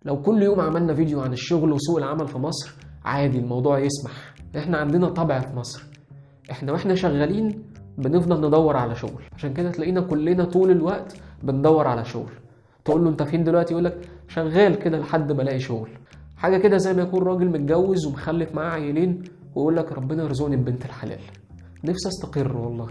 لو كل يوم عملنا فيديو عن الشغل وسوق العمل في مصر عادي، الموضوع يسمح. احنا عندنا طبع في مصر، احنا واحنا شغالين بنفضل ندور على شغل، عشان كده تلاقينا كلنا طول الوقت بندور على شغل. تقول له انت فين دلوقتي؟ يقول لك شغال كده لحد ما الاقي شغل. حاجة كده زي ما يكون راجل متجوز ومخلف معاه عيلين ويقول لك ربنا يرزقني ببنت الحلال، نفسي استقر والله.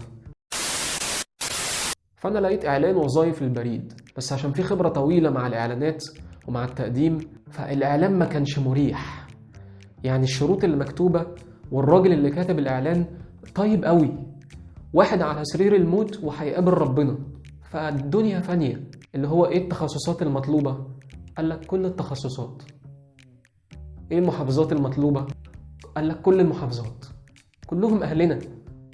فانا لقيت اعلان وظايف البريد، بس عشان في خبره طويلة مع الاعلانات ومع التقديم فالاعلان ما كانش مريح. يعني الشروط اللي مكتوبة والراجل اللي كاتب الاعلان طيب قوي، واحد على سرير الموت وهيقابل ربنا، فالدنيا فانية. اللي هو ايه التخصصات المطلوبة؟ قال لك كل التخصصات. ايه المحافظات المطلوبة؟ قال لك كل المحافظات. كلهم اهلنا،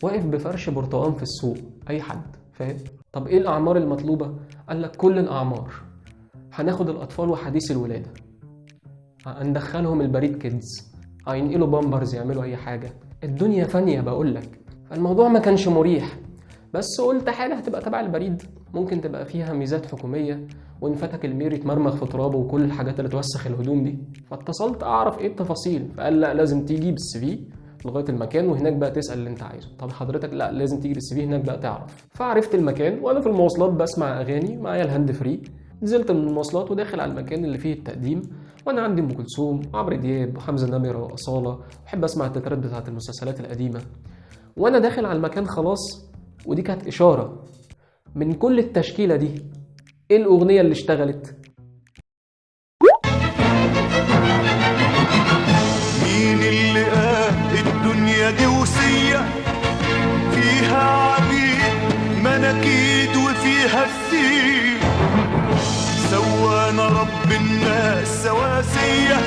واقف بفرش برتقان في السوق اي حد فاهم. طب ايه الاعمار المطلوبة؟ قال لك كل الاعمار، هناخد الاطفال وحديث الولادة، هندخلهم البريد kids، هينقلوا بامبرز، يعملوا اي حاجة. الدنيا فانية بقول لك. فالموضوع ما كانش مريح، بس قلت حاجة هتبقى تبع البريد، ممكن تبقى فيها ميزات حكومية، وإن فاتك المير يتمرمغ في ترابه وكل الحاجات اللي توسخ الهدوم دي. فاتصلت أعرف إيه التفاصيل، فقال لا لازم تيجي بال CV لغاية المكان وهناك بقى تسأل اللي أنت عايزه. طب حضرتك لا لازم تيجي بال CV هناك بقى تعرف. فعرفت المكان وأنا في المواصلات بسمع أغاني معايا ال hand free، نزلت من المواصلات وداخل على المكان اللي فيه التقديم، وأنا عندي أم كلثوم وعمرو دياب وحمزة نمرة وأصالة، بحب أسمع التترات بتاعت المسلسلات القديمة. وأنا داخل على المكان خلاص، ودي كانت إشارة من كل التشكيلة دي، إيه الأغنية اللي اشتغلت؟ مين اللي قال الدنيا دي وصية فيها عبيد مناكيد وفيها السيف، سوانا رب الناس سواسية،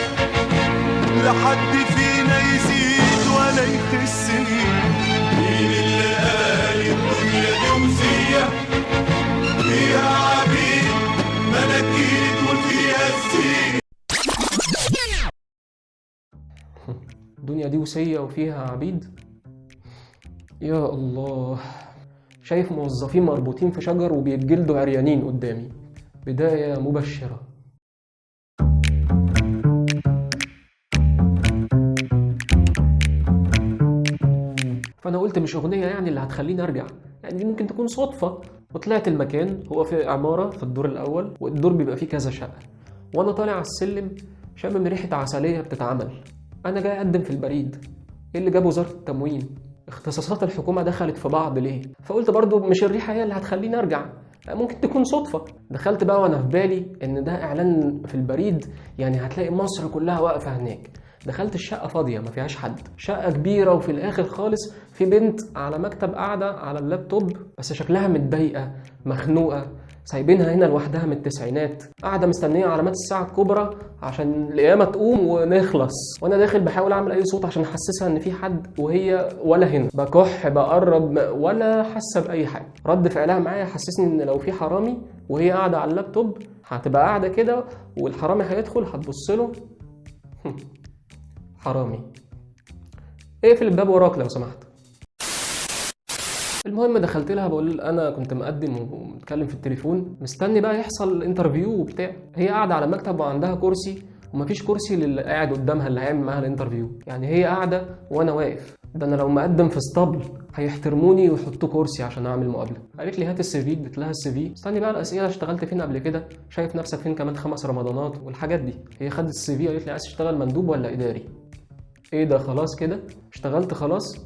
لحد فينا يزيد ولا يخس. مين اللي قال الدنيا دي وصية فيها عبيد مناكيد وفيها السيف؟ الدنيا دي وصية وفيها عبيد. يا الله، شايف موظفين مربوطين في شجر وبيتجلدوا عريانين قدامي. بداية مبشرة. فأنا قلت مش أغنية يعني اللي هتخليني أرجع، يعني دي ممكن تكون صدفة. وطلعت المكان، هو في عمارة في الدور الأول، والدور بيبقى فيه كذا شقة. وأنا طالع على السلم شامم ريحة عسلية بتتعمل. أنا جاي أقدم في البريد، إيه اللي جاب وزارة التموين؟ اختصاصات الحكومة دخلت في بعض ليه؟ فقلت برضو مش الريحة هي اللي هتخليني أرجع، ممكن تكون صدفة. دخلت بقى وأنا في بالي إن ده إعلان في البريد، يعني هتلاقي مصر كلها واقفة هناك. دخلت الشقة فاضية ما فيهاش حد، شقة كبيرة، وفي الآخر خالص في بنت على مكتب قاعدة على اللابتوب، بس شكلها متضايقة مخنوقة، سايبينها هنا لوحدها من التسعينات، قاعدة مستنية علامات الساعة الكبرى عشان القيامة تقوم ونخلص. وأنا داخل بحاول أعمل أي صوت عشان أحسسها إن في حد، وهي ولا هنا، بكح بقرب ولا حاسة بأي حاجة. رد فعلها معايا حسسني إن لو في حرامي وهي قاعدة على اللابتوب هتبقى قاعدة كده، والحرامي هيدخل هتبص له حرامي، اقفل الباب وراك لو سمحت. المهم دخلت لها بقول انا كنت مقدم ومتكلم في التليفون، مستني بقى يحصل interview وبتاع. هي قاعدة على مكتب وعندها كرسي، ومفيش كرسي للي قاعد قدامها اللي هيعمل معاها ال interview، يعني هي قاعدة وانا واقف. ده انا لو مقدم في اسطبل هيحترموني ويحطوا كرسي عشان اعمل مقابله. قالت لي هات ال CV، اديت لها ال CV. استني بقى الاسئلة، اشتغلت فين قبل كده، شايف نفسك فين كمان 5 رمضانات والحاجات دي. هي خدت ال CV قالت لي عايز تشتغل مندوب ولا اداري؟ ايه ده خلاص كده اشتغلت خلاص؟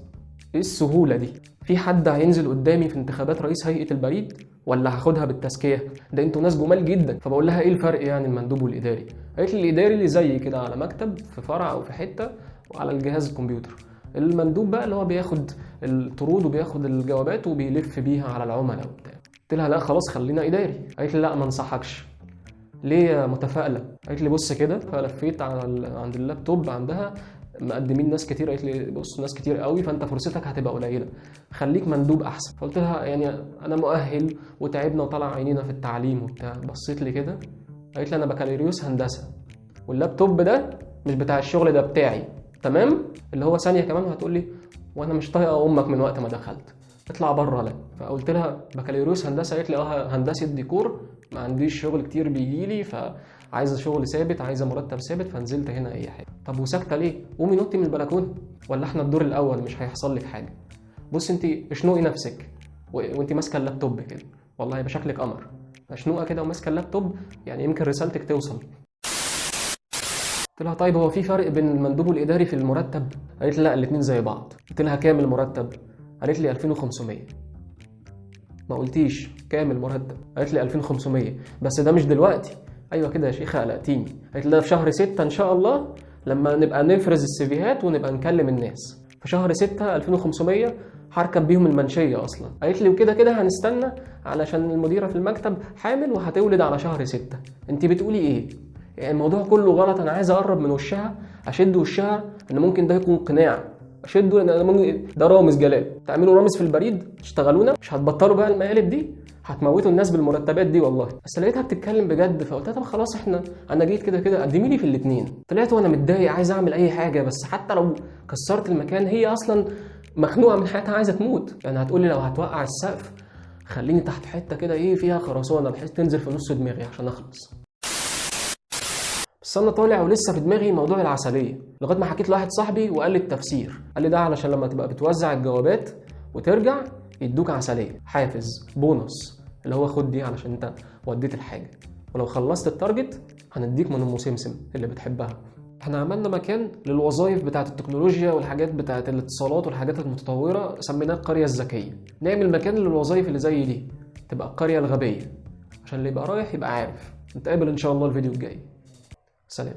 ايه السهولة دي؟ في حد هينزل قدامي في انتخابات رئيس هيئة البريد ولا هاخدها بالتزكيه؟ ده انتوا ناس جمال جدا. فبقول لها ايه الفرق يعني المندوب والاداري؟ قالت لي الاداري اللي زي كده على مكتب في فرع او في حتة وعلى الجهاز الكمبيوتر، المندوب بقى اللي هو بياخد الطرود وبياخد الجوابات وبيلف بيها على العملاء وبتاع. قلت لها لا خلاص خلينا اداري. قالت لي لا ما انصحكش. ليه يا متفائلة؟ قالت لي بص كده. فلفيت على عند اللابتوب عندها مقدمين ناس كتير، قالت لي بص ناس كتير قوي، فانت فرصتك هتبقى قليله، خليك مندوب احسن. فقلت لها يعني انا مؤهل وتعبنا وطلع عينينا في التعليم وبتاع. بصيت لي كده قالت لي انا بكالوريوس هندسة، واللابتوب ده مش بتاع الشغل ده بتاعي، تمام؟ اللي هو ثانية كمان وهتقول لي وانا مش طايقة امك من وقت ما دخلت، اطلع بره. لا. فقلت لها بكالوريوس هندسة؟ قالت لي اه هندسة ديكور، ما عنديش شغل كتير بيجي لي، ف عايزه شغل ثابت، عايزه مرتب ثابت، فنزلت هنا اي حاجة. طب وساكته ليه؟ قومي نطي من البلكونه، ولا احنا الدور الاول مش هيحصل لك حاجة. بص انت اشنقي نفسك وانت ماسكه اللابتوب كده، والله يبقى شكلك قمر، مشنوقه كده وماسكه اللابتوب، يعني يمكن رسالتك توصل. قلت لها طيب هو في فرق بين المندوب والاداري في المرتب؟ قالت لي لا الاثنين زي بعض. قلت لها كام المرتب؟ قالت لي 2500. ما قلتيش كام المرتب؟ قالت لي 2500 بس ده مش دلوقتي. ايوه كده يا شيخه قلقتيني. قالت لي ده في شهر 6 ان شاء الله لما نبقى نفرز السيفيهات ونبقى نكلم الناس. في شهر 6 2500 هركب بيهم المنشيه اصلا. قالت لي وكده كده هنستنى علشان المديرة في المكتب حامل وهتولد على شهر 6. انت بتقولي ايه؟ يعني الموضوع كله غلط. انا عايز اقرب من وشها، اشد وشها ان ممكن ده يكون قناع، اشده ان ممكن ده رامز جلال، تعملوا رامز في البريد تشتغلونا، مش هتبطلوا بقى المقالب دي، هتموتوا الناس بالمرتبات دي والله. بس لقيتها بتتكلم بجد، فقلت لها طب خلاص احنا انا جيت كده كده قدمي لي في الاثنين. طلعت وانا متضايق عايز اعمل اي حاجة، بس حتى لو كسرت المكان هي اصلا مخنوقه من حياتها عايزه تموت. يعني هتقولي لو هتوقع السقف خليني تحت حتة كده ايه فيها خرسانه بحيث تنزل في نص دماغي عشان اخلص. بس انا طالع ولسه في دماغي موضوع العسليه، لغاية ما حكيت لواحد صاحبي وقال لي التفسير. قال لي ده علشان لما تبقى بتوزع الجوابات وترجع يدوك عسلية، حافز، بونص، اللي هو خد دي علشان انت وديت الحاجة، ولو خلصت ال target هنديك من ام سمسم اللي بتحبها. احنا عملنا مكان للوظائف بتاعه التكنولوجيا والحاجات بتاعه الاتصالات والحاجات المتطورة، سميناه القرية الذكية. نعمل مكان للوظائف اللي زي دي، تبقى القرية الغبية، عشان اللي يبقى رايح يبقى عارف. نتقابل ان شاء الله الفيديو الجاي. سلام.